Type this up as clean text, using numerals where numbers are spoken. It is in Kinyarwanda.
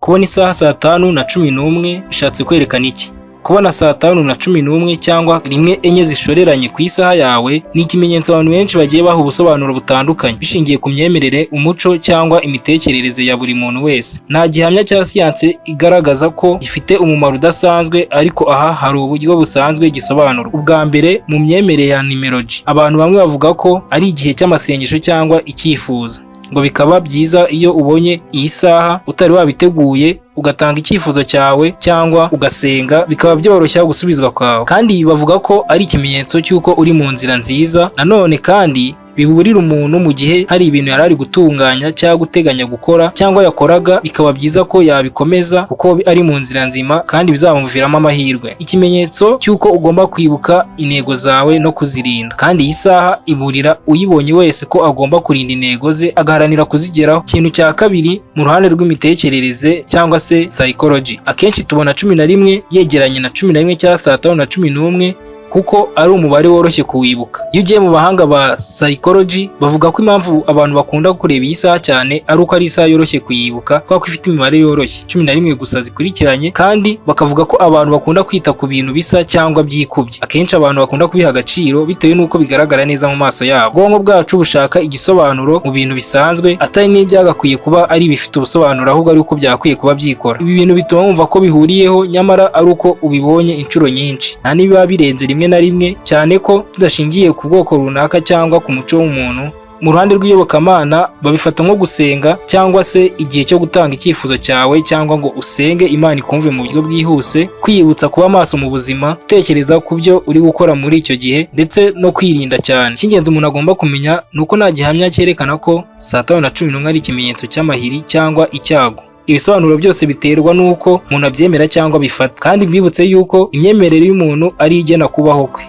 Kubona isaha 5:11 bishatse kwerekana iki? Kubona 5:11 cyangwa rimwe enye zishoreranye ku isaha yawe ni ikimenyetso abantu benshi bagiye baha ubusobanuro butandukanye, bishingiye ku myemerere, umuco cyangwa imitekerereze ya buri muntu wese. Nta gihamya cya siyanse igaragaza ko gifite umumaro udasanzwe, ariko aha hari uburyo busanzwe gisobanurwa. Ubwa mbere, mu myemerere ya numerology, abantu bamwe bavuga ko ari igihe cy'amasengesho cyangwa icyifuzo, ngo bikaba byiza iyo ubonye iyi saha utari wabiteguye, ugatanga icyifuzo cyawe cyangwa ugasenga, bikaba byoroshya gusubizwa kwawe. Kandi bavuga ko ari ikimenyetso cy'uko uri mu nzira nziza. Nanone kandi biburira umuntu mu gihe hari ibintu yari ari gutunganya cyangwa guteganya gukora cyangwa yakoraga, bikaba byiza ko yabikomeza kuko ari mu nzira nzima kandi bizamuviramo amahirwe. Ikimenyetso cy'uko ugomba kwibuka intego zawe no kuzirinda. Kandi iyi saha iburira uyibonye wese ko agomba kurinda intego ze, agaharanira kuzigeraho. Ikintu cya kabiri, mu ruhande rw'imitekerereze cyangwa se psychology, akenshi tubona 11 yegeranye na 11 cyangwa 5:11 kuko ari umubare woroshye kuwibuka. Iyo ugiye mu bahanga ba psychology, bavuga ko impamvu abantu bakunda kureba iyi saha cyane ari uko ari isaha yoroshye kuyibuka, kubera ko ifite imibare yoroshye, 11 gusa zikurikiranye. Kandi bakavuga ko abantu bakunda kwita ku bintu bisa cyangwa byikubye. Akenshi abantu bakunda kubiha agaciro bitewe n'uko bigaragara neza mu maso yabo. Ubwonko bwacu bushaka igisobanuro mu bintu bisanzwe, atari n'ibyagakwiye kuba ari ibifite ubusobanuro, ahubwo ari uko byakwiye kuba byikora. Ibi bintu bituma wumva ko bihuriyeho, nyamara ari uko ubibonye inshuro nyinshi, nta n'ibiba birenze rimwe na rimwe, cyane ko tudashingiye ku bwoko runaka cyangwa ku muco w'umuntu. Mu ruhande rw'iyobokamana, babifata nko gusenga cyangwa se igihe cyo gutanga icyifuzo cyawe cyangwa ngo usenge Imana ikumve mu buryo bwihuse, kwiyibutsa kuba maso mu buzima, gutekereza ku byo uri gukora muri icyo gihe, ndetse no kwirinda cyane. Icy'ingenzi umuntu agomba kumenya ni uko nta gihamya cyerekana ko 5:11 ari ikimenyetso cy'amahiri cyangwa icyago. Ibisobanuro byose biterwa n'uko umuntu abyemera cyangwa abifata. Kandi mbibutse yuko imyemerere y'umuntu ari igena kubaho kwe.